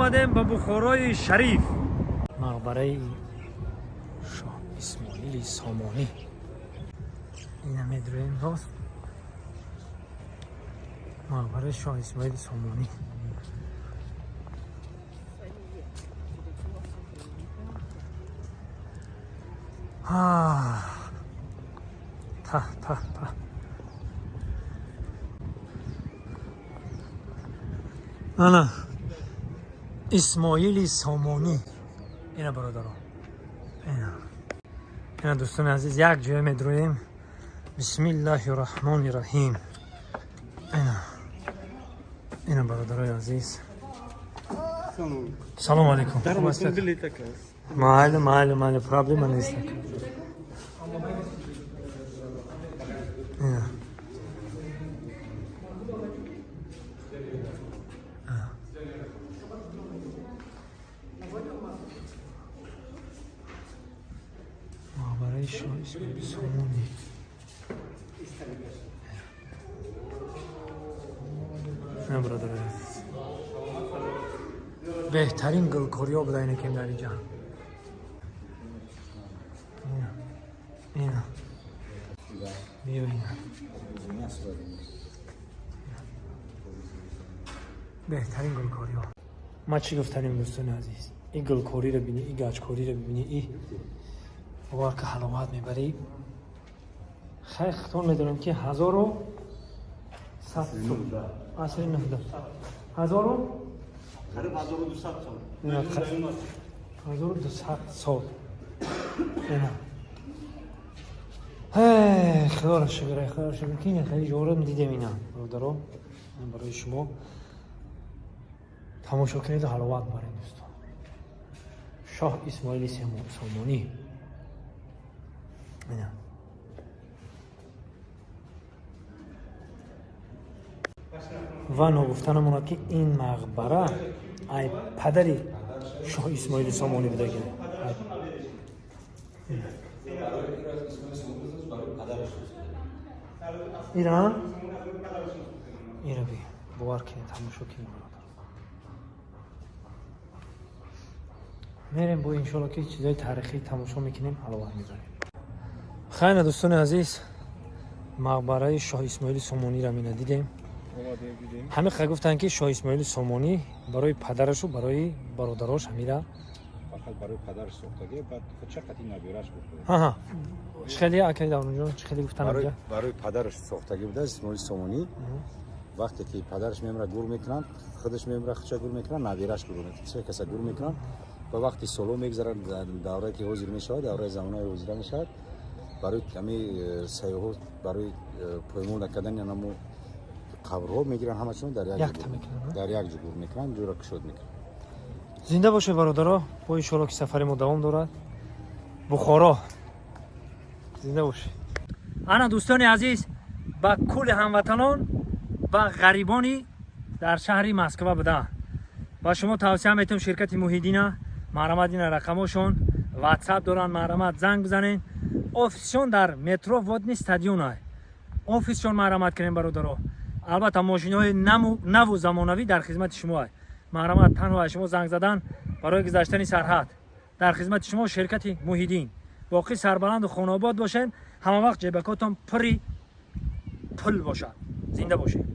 Омадем ба Бухорои шариф, мақбараи Шоҳ Исмоили Сомонӣ. Ина медроем рост, мақбараи Шоҳ Исмоили Сомонӣ. Та та та. Ана Исмоили Сомонӣ. Ина, бародаро, ина, ина, дӯстони азиз, як ҷоя медроем. Бисмиллаҳи раҳмони раҳим. Ина, ина, бародарои азиз, салому алайкум. Хуб ҳастед? Майли, майли, майли, проблема нест. Ина. Мақбараи Шоҳ Исмоили Сомонӣ. Ина, бародарои азиз, беҳтарин гулкориҳо буда ина кем дар инҷа. Ина, ина, биё, ина, беҳтарин гулкориҳо. Ма чӣ гуфтанем, дӯстони азиз? Ин гулкориро бинӣ, ин гачкориро бибинӣ, и бовар ка, ҳаловат мебарӣ. Хайр, хитон медонам, ки 1100 сол, асри нуҳда, ҳазору Қариб 1200 сол. 1200 сол. Ина, худоро шукр, худоро шукр, ки ина хеле ҷоро дидем. Ина, бародаро, барои шумо тамошо кунед, ҳаловат баред, дӯстон. Шоҳ Исмоили Сомонӣ, ина. Ва ногуфта намонад, ки ин мақбара ай падари Шоҳ Исмоили Сомонӣ будаги. Ай ира, ира би, бовар кунед, тамошо кунед, бародар. Мерем бо, иншолло, ки чизои таърихӣ тамошо мекунем, ҳаловат мебарем. Хайна, дӯстони азиз, мақбараи Шоҳ Исмоили Сомониро мина дидем. Омадем, дидем. Ҳамиқа гуфтанд, ки Шоҳ Исмоили Сомонӣ барои падарашу барои бародарош ҳамира. Фақат барои падараш сохтагӣ, баъд ча қати набираш гуфт. Ҳаҳа, чӣ хеле, акаи Давронҷон, чӣ хеле гуфтан? Барои падараш сохтагӣ буда Исмоили Сомонӣ. Вақте ки падараш мемра, гур мекунанд, худаш мемра, худша гур мекунанд, набираш гур мекунанд, се каса гур мекунанд. Ва вақти солҳо мегзаранд, даврае ки ҳозир мешавад, давраи замонаи ҳозира мешавад, барои ҳами сайёҳо, барои поймол накардани анамо қабрҳо, мегиранд ҳамашон дар як Якта мекунанд, дар як ҷо гур мекунанд, ҷӯра кушод мекунанд. Зинда бошед, бародаро. Бо иншоалло, ки сафари мо давом дорад. Бухоро, зинда бошед. Ана, дӯстони азиз, ба кулли ҳамватанон ва ғарибони дар шаҳри Москва буда ба шумо тавсия метавам ширкати Муҳиддина. Марҳамат, ина рақамошон, Ватсап доранд, марҳамат, занг бизанед. Офисшон дар метро Водный стадиона офисшон. Марҳамат кунем, бародаро. Албатта, мошиноҳои наву замонавӣ дар хизмати шумо. Марҳамат, танҳо аз шумо занг задан барои гузаштани сарҳад. Дар хизмати шумо ширкати Муҳиддин. Боқӣ сарбаланду хонаобод бошед, ҳама вақт ҷебакотон пури пул бошад. Зинда бошед.